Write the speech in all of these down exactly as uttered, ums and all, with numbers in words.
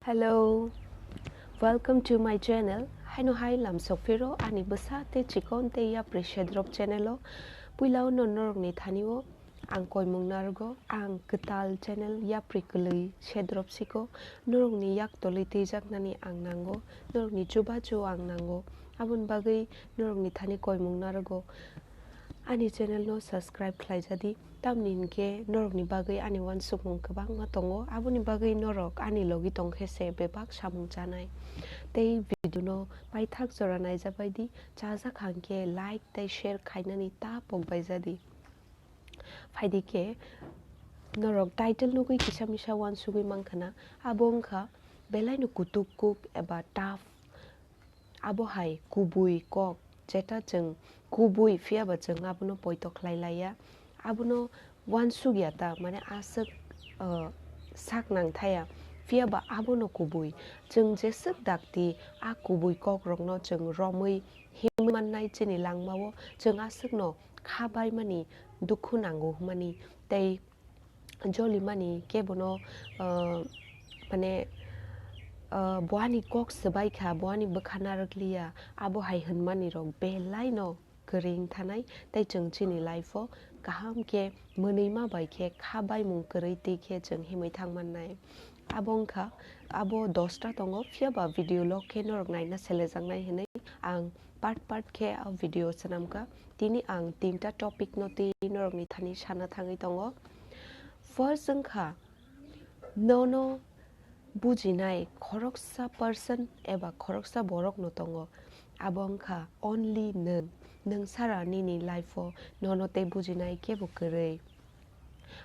Hello, welcome to my channel. Haino hai lamsok phiro ani bwsa tei chikon tei yapri sedrop channel o. Puila o no norokni thani o ang koimung narwgo, ang kwtal channel yapri kwlwi sedrop siko, norokni yak tolwi twijaknani ang nango, norokni chubachu ang nango. Aboni bagwi norokni thani koimung narwgo. Ani channel no subscribe khlaijadi, tamni hinkhe norokni bagwi ani uansukmung kwbangma tongo, aboni bagwi norok ani logi tongkhe se bebak samung chanai. Tei video no paithak jora naijabaidi, chajak hangkhe like tei share khainani ta pokbaijadi. Phaidi khe norok title nugwi kisa misa uansugwi mankha na, abo wngkha belaino kutuk kuk eba tough. Abo hai kubui kok, jeta chwng kubui, phiya ba chwng abono poito khlai laiya, abono uansuk ya ta, mane aswk, uh, sak nang thaya, phiya ba abono kubui. Chwng jeswk dakti a kubui kok rokno chwng romwi himwi mannai chini langmao, chwng aswkno kha baimani dukhu nango hwnmani tei jolimani kebono, ah, mane, ah, bo ani kok swbai kha, bo ani bwkha narwkliya, abo hai hwnmani rok belai no kwrwi wng thanai, tei chwng chini life o kaham khe mwnwi ma bai khe kha baimung kwrwi twi khe chwng himwi thang mannai. Abo wngkha, abo dosta tongo, phiya ba video log khe norok naina selejaknai hwnwi ang part part khe a video swnamkha. Tini ang tinta topic no twi norokni thani sana thangwi tongo. First wngkha, nono bujinai khoroksa person eba khoroksa borok no tongo. Abo wngkha only nwng. Nwng sara nini life o nono tei bujinai kebo kwrwi.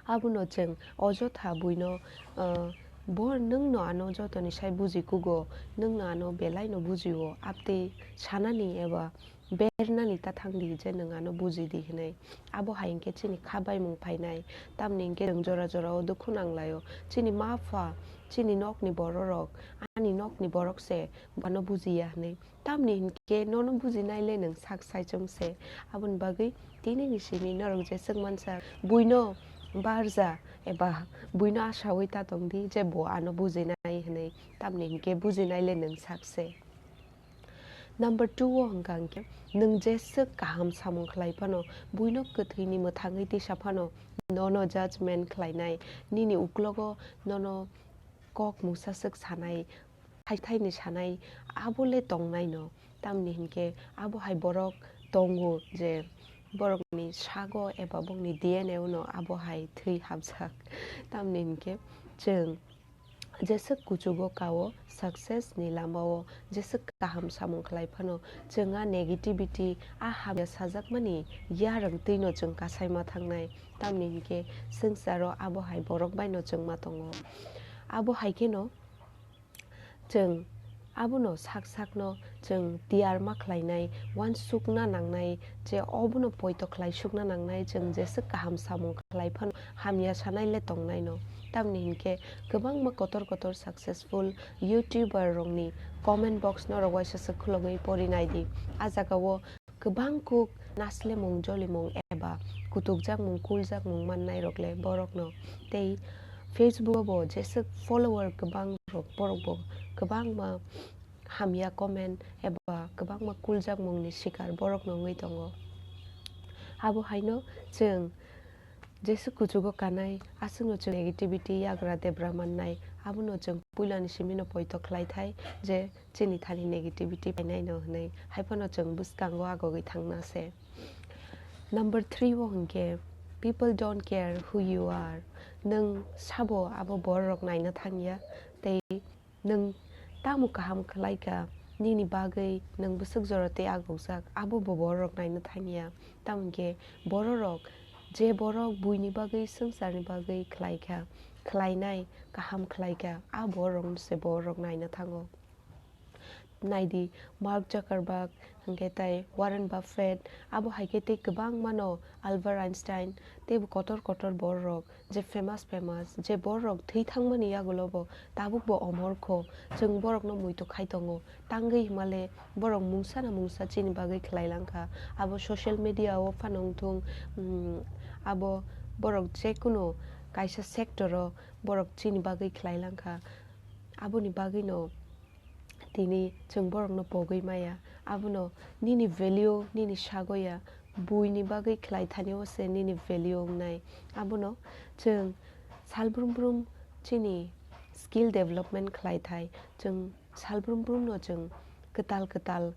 Abono chwng ojotha buino, ah, bo nwngno ano jotoni sai buji kugo, nwngno ano belaino bujio, abtwi sanani eba bernani ta thangdi je nwng ano bujidi hwnwi. Abo hai hinkhe chini kha baimung phainai, tamni hinkhe nwng jora jorao dukhu nanglaio. Chini ma pha, chini nokni bororok, ani nokni borok se bono bujiya hwnwi. Tamni hinkhe nono bujinai le nwng sak saichung se. Aboni bagwi tinini simi norok jeswk mansa buino barja eba buino asaui ta tongdi je bo ano bujinai hwnwi. Tamni hinkhe bujinai le nwng sak se. Number two o hwnkha hinkhe nwng jeswk kaham samung khlai phano, buino kwthwini mwthangwi tisa phano nono judgment khlainai, nini uklogo nono kok mungsa swk sanai, thaithaini sanai, abo le tongnaino. Tamni hinkhe abo hai borok tongo je borokni sago eba bongni D N A o no abo hai thwi hapjak. Tamni hinkhe chwng jeswk kuchugo kao, success ni lamao jeswk kaham samung khlai phano, chwng a negativity, a hamya sajakmani yarwng twino chwng kasaima thangnai. Tamni hinkhe swngcharo abo hai borok baino chwngma tongo. Abo hai kheno chwng abono sak sakno chwng tiyar ma khlainai, uansukna nangnai, je obono poito khlai sukna nangnai, chwng jeswk kaham samung khlai phano hamya sanai le tongnaino. Tamni hinkhe kwbangma kotor kotor successful YouTuber rokni comment box norok uaisa swk khulogwi pori naidi. A jagao kwbang kuk naslemung, jolimung eba kutukjakmung, kuljakmung mannairok le borokno. Tei Facebook o bo jeswk follower kwbang rok, borok bo kwbangma hamya comment eba kwbangma kuljakmungni sikar borokno wngwi tongo. Abo haino chwng jeswk kuchugo kanai, aswkno chwng negativity yagra debra mannai, abono chwng puilani simino poito khlaithai je chini thani negativity phainaino hwnwi, haiphano chwng bwskango agogwi thangna se. Number three o hwnkhe, people don't care who you are. Nwng sabo abo bororok naina thangya, tei nwng tamo kaham khlaikha, nini bagwi nwng bwswk jora tei agokjak, abo bo bororok naina thangya. Tamo hinkhe bororok, je borok buini bagwi, swngcharni bagwi khlaikha, khlainai, kaham khlaikha, a bororokno se bororok naina thango. Naidi, Mark Zuckerberg, hwnkhe tai Warren Buffett, abo hai khe tei kwbangmano, Albert Einstein, teibo kotor kotor bororok, je famous famous, je bororok thwi thangmani yagulobo tabukbo omor kho, chwng borokno muitu khai tongo. Tangwi himale borok mungsa na mungsa chini bagwi khlai langkha. Abo social media o phano wngthung, mm, abo borok jekunu kaisa sector o borok chini bagwi khlai langkha. Aboni bagwino tini chwng borokno pogwi maya. Abono nini value nini sago ya, buini bagwi khlai thani o se nini value wngnai. Abono chwng salbrum brum chini skill development khlai thai, chwng salbrum brumno chwng kwtal kwtal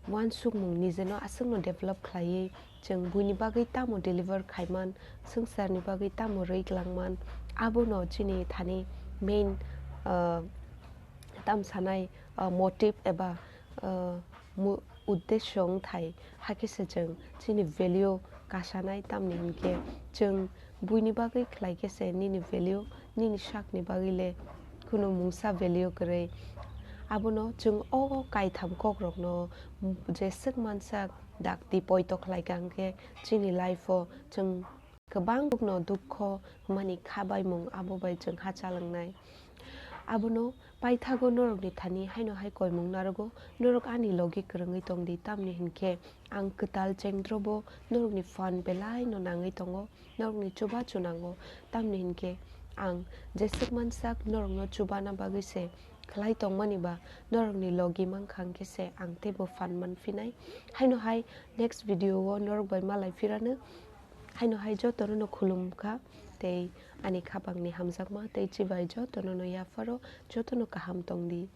uansukmung nijeno aswkno develop khlaiwi chwng buini bagwi tamo deliver khaiman, swngcharni bagwi tamo rwi glangman, abono chini thani main, ah, tam sanai, ah, motive eba, ah, mu-, uddesyo wngthai, hakhe se chwng chini value kasanai, tamni hinkhe chwng buini bagwi khlai khe se nini value, nini sakni bagwi le kheno mungsa value kwrwi. Abono chwng o kaitham kokrokno jeswk mansak dakti poito khlai kha hinkhe chini life o chwng kwbang bukno dukho hwnmani kha baimung abo bai chwng ha chalangnai. Abono paithago norokni thani haino hai koimung narogo, norok ani logi kwrwngwi tongdi, tamni hinkhe ang kwtal chengdrobo norokni phan belaino nangwi tongo, norokni chubachu nango, tamni hinkhe ang jeswk mansak norokno chubana bagwi se khlai tongmani ba norokni logi mankha hinkhe se ang teibo phan manphinai. Haino hai next video o norok bai malai phirano. Haino hai jotono no khulum kha tei ani khapangni hamjakma tei chibai jotono no yapharo jotono kaham tongdi.